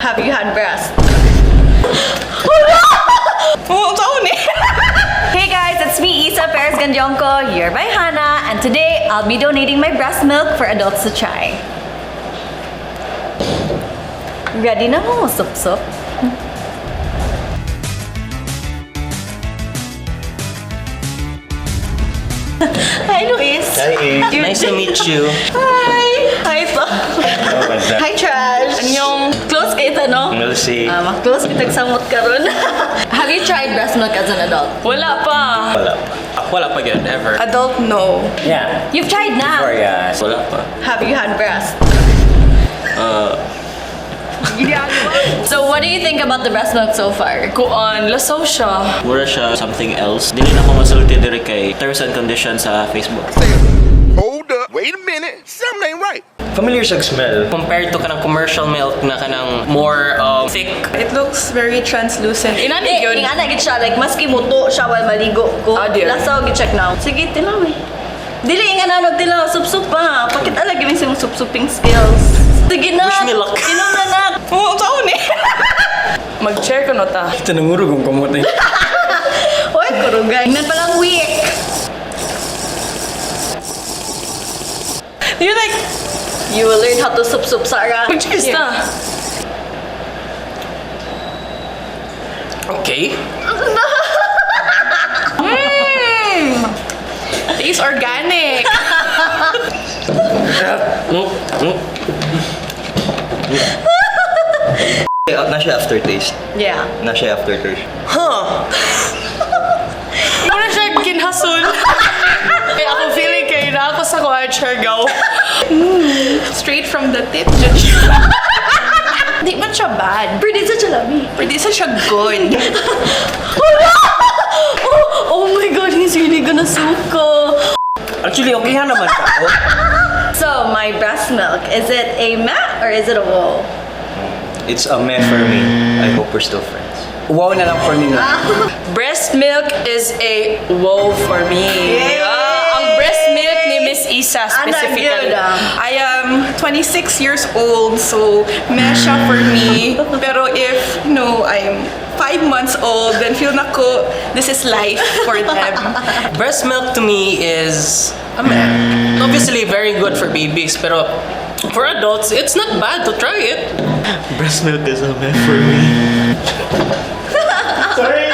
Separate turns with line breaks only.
Have you had breast?
Oh, ni.
Hey guys, it's me, Isa Perez Gandionco, here by Hannah, and today I'll be donating my breast milk for adults to try. Ready na mo, sup-sup? Hi, Luis.
Hi, A. Nice to meet you.
Hi! Hi, so.
What's up?
Hi, Trash.
Annyeong.
Close kayo ta, no?
We'll see.
Ah, close kitag samot karon. Have you tried breast milk as an adult?
Wala pa.
Wala pa.
Wala pa yun, ever.
Adult, no.
Yeah.
You've tried na.
Or yeah. Wala pa.
Have you had breast? So what do you think about the breast milk so far?
Kuan, lasaw siya.
Mura siya something else. Dili na ko masulti diri kay terms and conditions sa Facebook.
Hold up. Wait a minute. Something ain't right.
Familiar siya smell.
Compared to kanang commercial milk na kanang more thick.
It looks very translucent. Inani
Eh,
yun.
ing ana gid siya, like maski muto siya while maligo ko.
Ah, dear.
Lasaw gid check now. Sige, tilaw eh. Dili ing ana no tilaw, sup-sup pa. Pakita lagi mi sa imong sup-suping skills. Sige na.
Wish me luck.
Inom na na.
Oh, unsa ni? Mag-chair ko no ta.
Ito nangurog ang kamot eh.
Oy, kurugay. Ingnan pa lang week.
You're like,
You will learn how to sup-sup, Sarah.
mag-cheers na.
Okay.
Tastes organic.
Na siya aftertaste.
Yeah.
Na siya aftertaste.
Mura siya kinhasol. Kaya ako feeling kay na ako sa kuan Siargao. Straight from the tip, judge. Di man siya bad.
Pretty sa siya lami.
Pero di sa siya good.
Oh, oh my God, he's really gonna suko.
Actually, okay ha naman ka.
So, my breast milk, is it a meh or is it a whoa?
It's a meh for me. I hope we're still friends. Wow na lang for me na.
Breast milk is a whoa for me.
Yay!
Ah, ang breast milk ni Miss Isa
Ana,
specifically.
good, ah.
I am 26 years old, so meh siya for me. Pero if, no, I'm 5 months old, then feel na ko, this is life for them.
Breast milk to me is a meh. Obviously very good for babies, pero for adults, it's not bad to try it.
Breast milk is a meh for me. Sorry.